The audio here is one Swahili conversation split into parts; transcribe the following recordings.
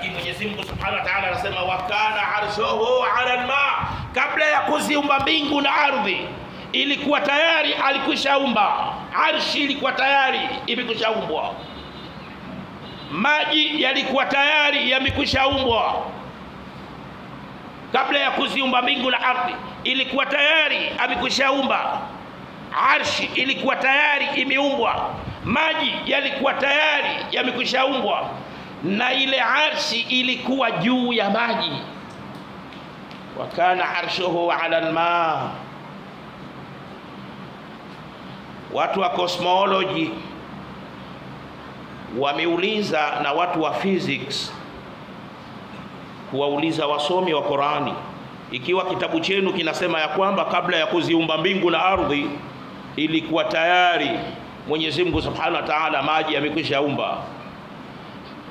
Lakini Mwenyezi Mungu Subhanahu wa Ta'ala anasema wa kana arshuhu 'ala al-ma, kabla ya kuziumba mbingu na ardhi ilikuwa tayari alikwishaumba. Arshi ilikuwa tayari imekwishaumbwa, maji yalikuwa tayari yamekwishaumbwa. Kabla ya kuziumba mbingu na ardhi ilikuwa tayari amekwishaumba. Arshi ilikuwa tayari imeumbwa, maji yalikuwa tayari yamekwishaumbwa, na ile arshi ilikuwa juu ya maji. Wa kana arshuhu ala alma. Watu wa cosmology wameuliza na watu wa physics kuwauliza wasomi wa Qurani, ikiwa kitabu chenu kinasema ya kwamba kabla ya kuziumba mbingu na ardhi ilikuwa tayari Mwenyezi Mungu Subhanahu wa Ta'ala maji yamekwishaumba,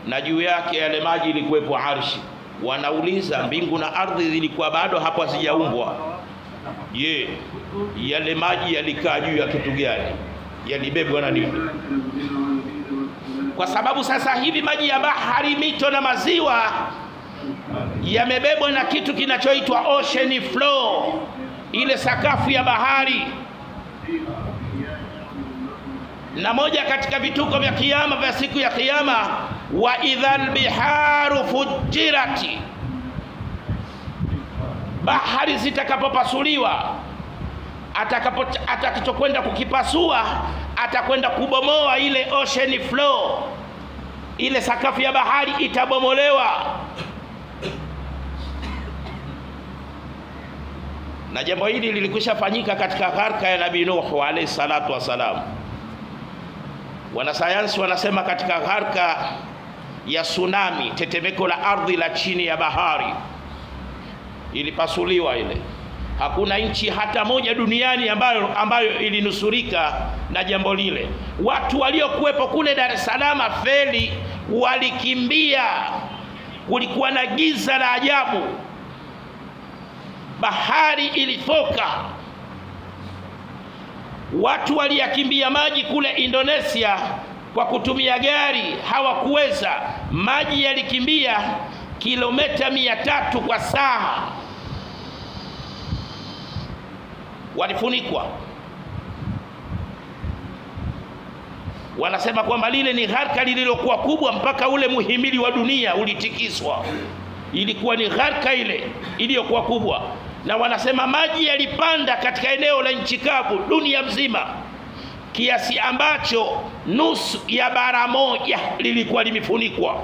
na juu yake yale maji ilikuwepo arshi, wanauliza mbingu na ardhi zilikuwa bado hapo hazijaumbwa, je, yale maji yalikaa juu ya kitu gani? Yalibebwa na nini? Kwa sababu sasa hivi maji ya bahari, mito na maziwa yamebebwa na kitu kinachoitwa ocean flow, ile sakafu ya bahari. Na moja katika vituko vya kiyama, vya siku ya kiyama, wa idhal biharu fujirati, bahari zitakapopasuliwa, atakachokwenda kukipasua atakwenda kubomoa ile ocean flow, ile sakafu ya bahari itabomolewa. Na jambo hili lilikwisha fanyika katika gharka ya Nabii Nuhu alayhi salatu wasalam. Wanasayansi wanasema katika gharka ya tsunami, tetemeko la ardhi la chini ya bahari, ilipasuliwa ile. Hakuna nchi hata moja duniani ambayo ilinusurika na jambo lile. Watu waliokuwepo kule Dar es Salaam feli walikimbia, kulikuwa na giza la ajabu, bahari ilifoka. Watu waliyakimbia maji kule Indonesia kwa kutumia gari, hawakuweza. Maji yalikimbia kilomita 300 kwa saa, walifunikwa. Wanasema kwamba lile ni gharka lililokuwa kubwa mpaka ule muhimili wa dunia ulitikiswa. Ilikuwa ni gharka ile iliyokuwa kubwa. Na wanasema maji yalipanda katika eneo la nchi kavu dunia mzima, kiasi ambacho nusu ya bara moja lilikuwa limefunikwa.